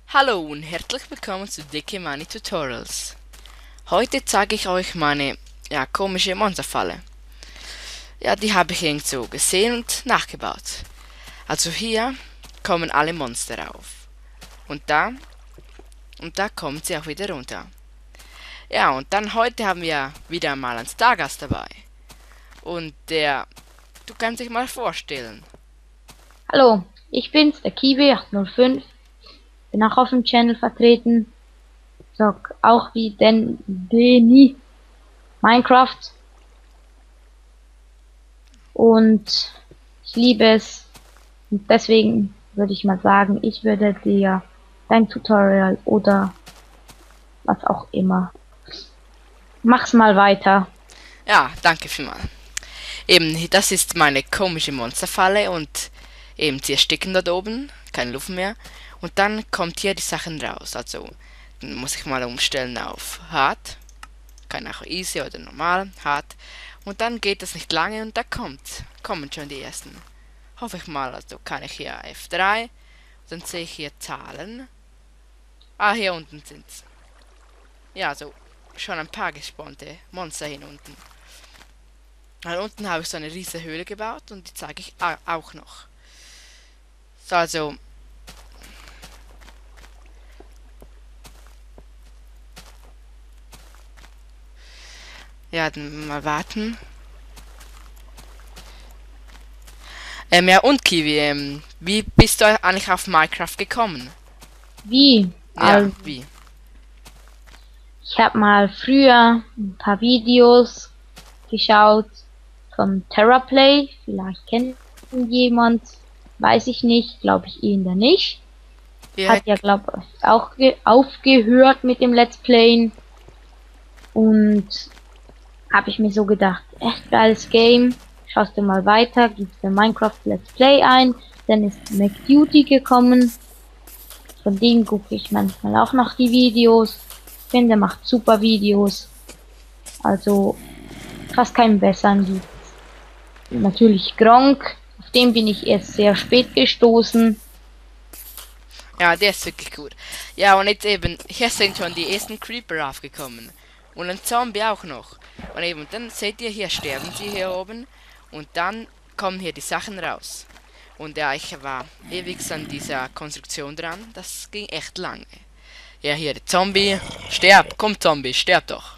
Hallo und herzlich willkommen zu Dicke Money Tutorials. Heute zeige ich euch meine komische Monsterfalle. Ja, die habe ich irgendwo gesehen und nachgebaut. Also hier kommen alle Monster auf. Und da kommen sie auch wieder runter. Ja, und dann heute haben wir wieder mal einen Stargast dabei. Und du kannst dich mal vorstellen. Hallo, ich bin's, der Kiwi805. Bin auch auf dem Channel vertreten. Sag auch wie Deni Minecraft. Und ich liebe es. Und deswegen würde ich mal sagen, ich würde dir dein Tutorial oder was auch immer. Mach's mal weiter. Ja, danke vielmals. Eben, das ist meine komische Monsterfalle und eben, sie ersticken dort oben, keine Luft mehr. Und dann kommt hier die Sachen raus. Also, dann muss ich mal umstellen auf hart. Kann auch easy oder normal, hart. Und dann geht das nicht lange und da kommen schon die ersten. Hoffe ich mal, also kann ich hier F3. Dann sehe ich hier Zahlen. Ah, hier unten sind's. Ja, so schon ein paar gespawnte Monster hier unten. Und unten habe ich so eine riesige Höhle gebaut und die zeige ich auch noch. So, also. Ja, dann mal warten. Ja, und Kiwi, wie bist du eigentlich auf Minecraft gekommen? Wie? Ja, Also, wie? ich habe mal früher ein paar Videos geschaut von TerraPlay. Vielleicht kennt ihn jemand. Weiß ich nicht. Glaube ich ihn da nicht. Ihr Hat hätt, ja, glaube ich, auch aufgehört mit dem Let's Playen. Und habe ich mir so gedacht, echt geiles Game. Schaust du mal weiter, gibst der Minecraft Let's Play ein. Dann ist McDuty gekommen. Von dem gucke ich manchmal auch noch die Videos. Finde, macht super Videos. Also fast keinen besseren gibt. Natürlich Gronk. Auf den bin ich erst sehr spät gestoßen. ja, der ist wirklich gut. Ja, und jetzt eben, hier sind schon die ersten Creeper aufgekommen. Und ein Zombie auch noch. Und eben, dann seht ihr, hier sterben sie hier oben. Und dann kommen hier die Sachen raus. Und ja, ich war ewig an dieser Konstruktion dran. Das ging echt lange. Ja, hier, der Zombie. Sterb, komm Zombie, sterb doch.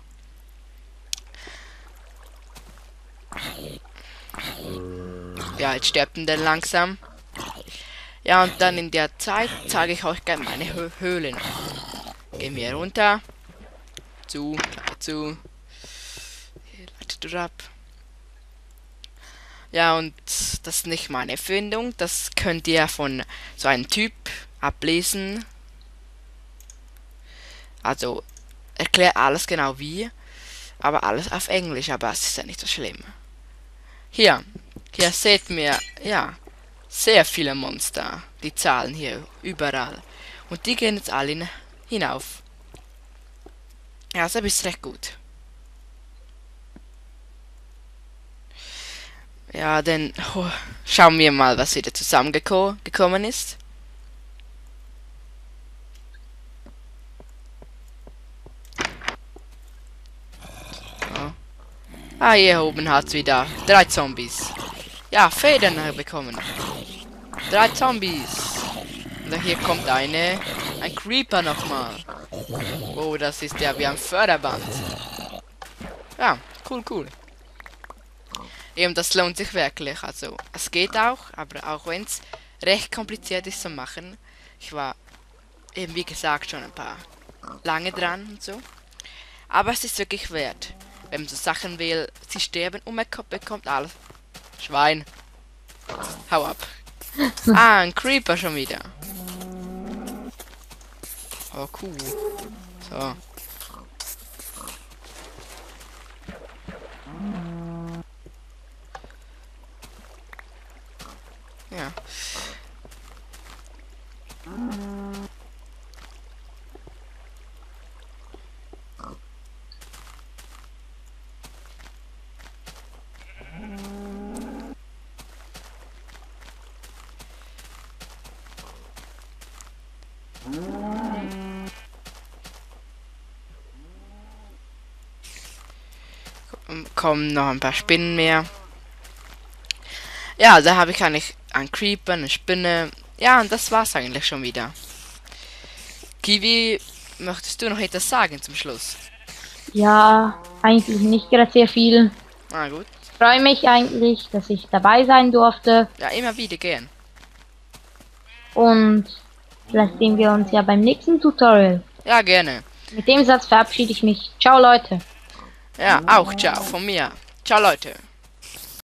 Ja, jetzt stirbt der langsam. Ja, und dann in der Zeit zeige ich euch gerne meine Höhle noch. Gehen wir runter. Zu. Hier, leitet ab. Ja, und das ist nicht meine Erfindung. Das könnt ihr von so einem Typ ablesen. Also, erklärt alles genau wie. Aber alles auf Englisch, aber es ist ja nicht so schlimm. Hier seht ihr, ja, sehr viele Monster. Die Zahlen hier überall. Und die gehen jetzt alle hinauf. Ja, das ist recht gut. Ja, dann schauen wir mal, was wieder zusammengekommen ist. So. Ah, hier oben hat's wieder 3 Zombies. Ja, Federn bekommen. 3 Zombies. Und hier kommt ein Creeper nochmal. Oh, das ist ja wie ein Förderband. Ja, cool. Eben, das lohnt sich wirklich. Also, es geht auch, aber auch wenn es recht kompliziert ist zu machen. Ich war eben, wie gesagt, schon ein paar lange dran und so. Aber es ist wirklich wert. Wenn man so Sachen will, sie sterben und man bekommt alles. Schwein. Hau ab. Ah, ein Creeper schon wieder. Oh, cool. So. Ja. kommen noch ein paar Spinnen mehr. Ja, da habe ich eigentlich einen Creeper, eine Spinne. Ja, und das war's eigentlich schon wieder. Kiwi, möchtest du noch etwas sagen zum Schluss? Ja, eigentlich nicht gerade sehr viel. Na gut. Ich freue mich eigentlich, dass ich dabei sein durfte. Ja, immer wieder gern. Und vielleicht sehen wir uns ja beim nächsten Tutorial. Ja, gerne. Mit dem Satz verabschiede ich mich. Ciao Leute. Ja, auch ciao von mir. Ciao, Leute.